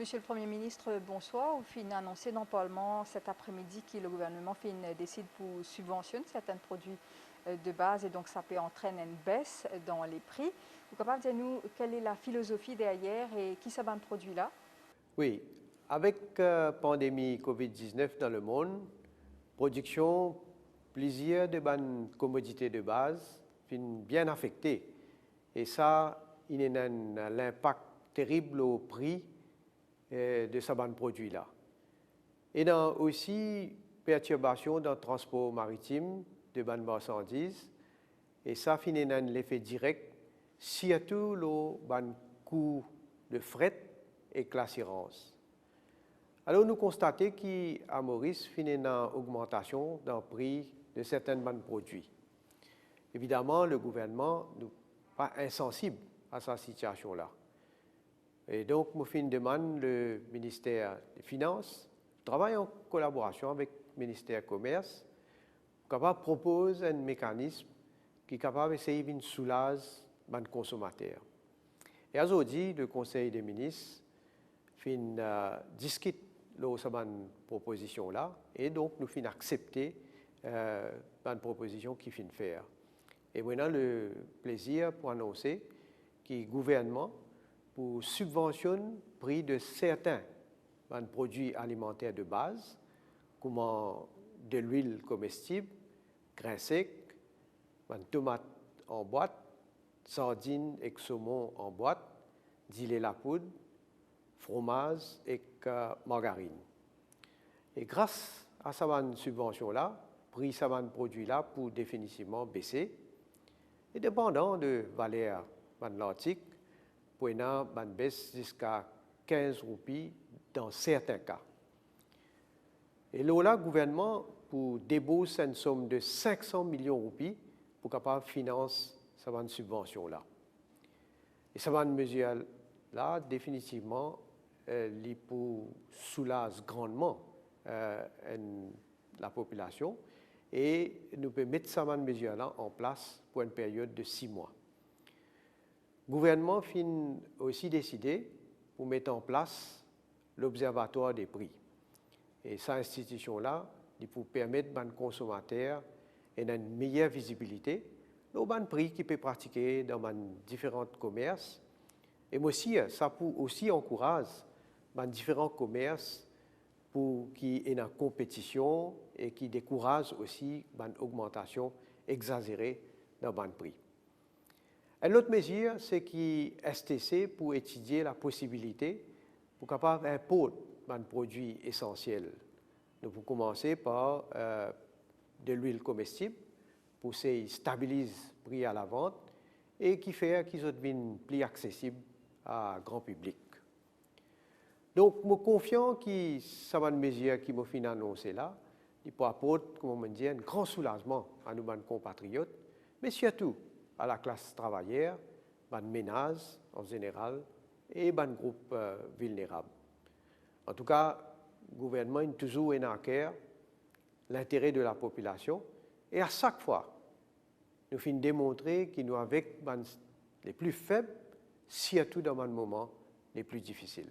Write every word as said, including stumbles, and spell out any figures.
Monsieur le Premier ministre, bonsoir. Ou finn anonse dan Parlman set apremidi ki le gouverneman finn desid pou sibvansionn sertenn prodwi, euh, de baz e donk sa pe antrenn enn bes dan le pri. Ou kapav dir nou kele la filozofi deryer e ki sa bann prodwi la? Wi, avek, euh, pandemi covid diznef dan lemond, prodiksion plizier de bann komodite de baz finn bien afekte e sa inn ena enn linpak terib lor pri, eh, de sa bann prodwi la. Ena osi pertirbasion dan transpor maritim de bann marsandiz e sa finn ena enn lefe direk sirtou lor bann kou de fret ek lasirans. Alor nou konstate ki a Moris finn ena ogmantasion dan pri de sertenn bann prodwi. Evidaman, le gouverneman nou pa insansib a sa sitiasion la. E donk, mo finn demann le Minister de Finans, travay an kolaborasion avek Minister Komers, kapav propoz enn mekanism ki kapav esey vinn soulaz bann konsomater. E azordi, le Konsey de Minis finn, euh, diskit lor sa bann propozision la, e donk nou finn aksepte, euh, bann propozision ki finn fer. E mo ena le plezir pou anonse ki gouvernman pou sibvansionn pri de serten bann prodwi alimanter de baz, kouma delwil komestib, grin sek, bann tomat an bwat, sardinn ek somon an bwat, dile lapoud, fromaz ek, eh, margarinn. E gras a sa bann sibvansion la, pri sa bann prodwi la pou definitivman bese. E depandan de valer bann lartik, pou ena bann bes ziska kinz roupi dan serten ka. E lor la, gouvernman pou debours enn som de sink san milion roupi pou kapav finans sa bann sibvansion la. E sa bann mezir la, definitivman, eh, li pou soulaz grandman, eh, enn lapopilasion e nou pe met sa bann mezir la an plas pou enn period de sis mwa. Gouvernman finn osi deside pou met an plas lobzervatwar de pri. E sa institision la, li pou permet bann konsomater ena enn meyer vizibilite lor bann pri ki pe pratike dan bann diferan komers. E mo sir, sa pou osi ankouraz bann diferan komers pou ki ena konpetision e ki dekouraz osi bann ogmantasion egzazere dan bann pri. Enn lot mezir, se ki S T C pou etidie laposibilite pou kapav inport bann prodwi esansiel. Nou pou koumanse par, eh, delwil komestib pou sey stabiliz pri alavant e ki fer ki zot vinn pli aksesib a gran piblik. Donk, mo konfian ki sa bann mezir ki mo finn anonse la, li pou aport, kouma mo dir, enn gran soulazman a nou bann konpatriot, me sirtou a laklas travayer, bann menaz an zeneral e bann group, eh, vilnerab. Antouka, gouvernman inn touzour ena aker lintere de lapopilasion e a sak fwa, nou finn demontre ki nou avek bann lepli feb, sirtou dan bann moman lepli difisil.